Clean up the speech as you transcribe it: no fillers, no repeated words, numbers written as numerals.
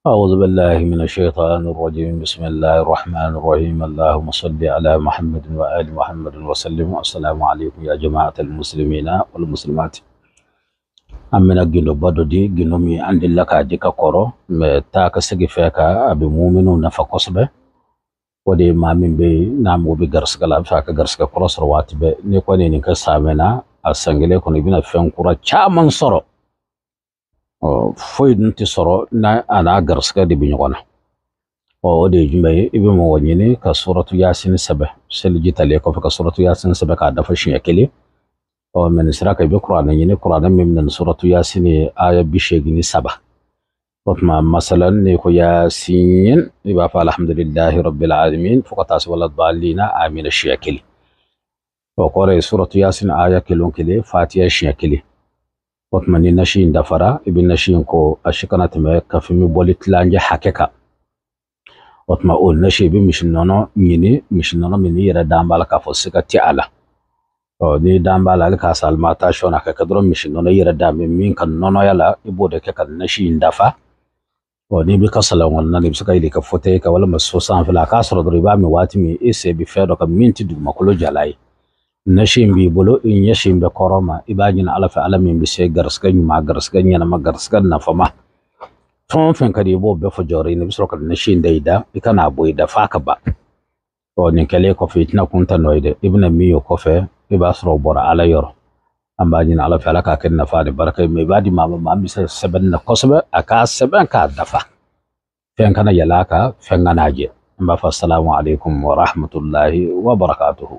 أعوذ بالله من الشيطان الرجيم. بسم الله الرحمن الرحيم. اللهم صل على محمد وآل محمد وسلم. السلام عليكم يا جماعة المسلمين والمسلمات. An bɛna gindoba dɔ di, gindo min an delila k'a di ka kɔrɔ, mɛ taa ka segin fɛ ka a bɛ muminw nafa kosɛbɛ. O de ye maa min bɛ yen n'a mago bɛ garisigɛ la, a bɛ fɛ a ka garisigɛ kura sɔrɔ waati bɛɛ. N'i kɔni ye nin kɛ san na, a san kelen kɔnɔ, i bɛna fɛn kura caman sɔrɔ. Ɔ, foyi dun tɛ sɔrɔ n'a a n'a garisigɛ de bɛ ɲɔgɔn na. Ɔ, o de ye jumɛn ye? I bɛ mɔgɔ ɲini ka suratu Yasin sɛbɛn seliji talen kɔfɛ, ka suratu Yasin sɛbɛn k'a dafa siɲɛ kelen. Ɔ, mɛ nin sira kan, i bɛ kuranɛ ɲini, kuranɛ min bɛna ni suratu Yasin ye, aya 83. O tuma, masalan, n'i ko Yasin, i b'a fɔ alhamdulillahi rabbil alamin fo ka taa se wala dalina amina siɲɛ kelen. O kɔrɔ ye suratu Yasin aya kelen o kelen, Fatiya siɲɛ kelen. O tuma, ni nasi in dafara, i bɛ nasi in ko a si kana tɛmɛ kafimi bɔli tilancɛ hakɛ kan. O tuma, o nasi, i bɛ misi nɔnɔ ɲini, misi nɔnɔ min n'i yɛrɛ dan b'a la k'a fɔ siga tɛ a la. Ɔ, n'i dan b'a la hali k'a san alimentation a ka kɛ dɔrɔn misi nɔnɔ, i yɛrɛ dan bɛ min ka nɔnɔya la, i b'o de kɛ ka nasi in dafa. Ɔ, n'i bɛ ka salon kɔnɔna na, i bɛ se ka yɛlɛ i ka fauteuil kan walima so sanfɛla, a k'a sɔrɔ dɔrɔn i b'a min waati min, i sen bɛ fɛn dɔ kan min tɛ dugumakolo jala ye. Nasi in b'i bolo, i ɲɛsin bɛ kɔrɔ ma, i b'a ɲini Ala fɛ, Ala min bɛ se garisigɛ ɲuman, garisigɛ ɲɛnama, garisigɛ nafama, fɛn o fɛn ka di, i b'o bɛɛ fɔ jɔyɔrɔ ɲini. I bɛ sɔrɔ ka nasi in da i da, i kana bɔ i da f'a ka ban. Ɔ, nin kɛlen kɔfɛ, i tɛna kun ta nɔ ye dɛ, i bɛna min ye o kɔfɛ, i b'a sɔrɔ o bɔra Ala yɔrɔ. An b'a ɲini Ala fɛ, Ala k'a kɛ nafa ni barika ye. Mɛ i b'a di maa ma, maa min bɛ se sɛbɛnni na kosɛbɛ, a k'a sɛbɛn k'a dafa, fɛn kana yɛlɛ a kan, fɛn kana jɛ. An b'a fɔ asalamu aleykum wa rahmatulahi wa barakatuhu.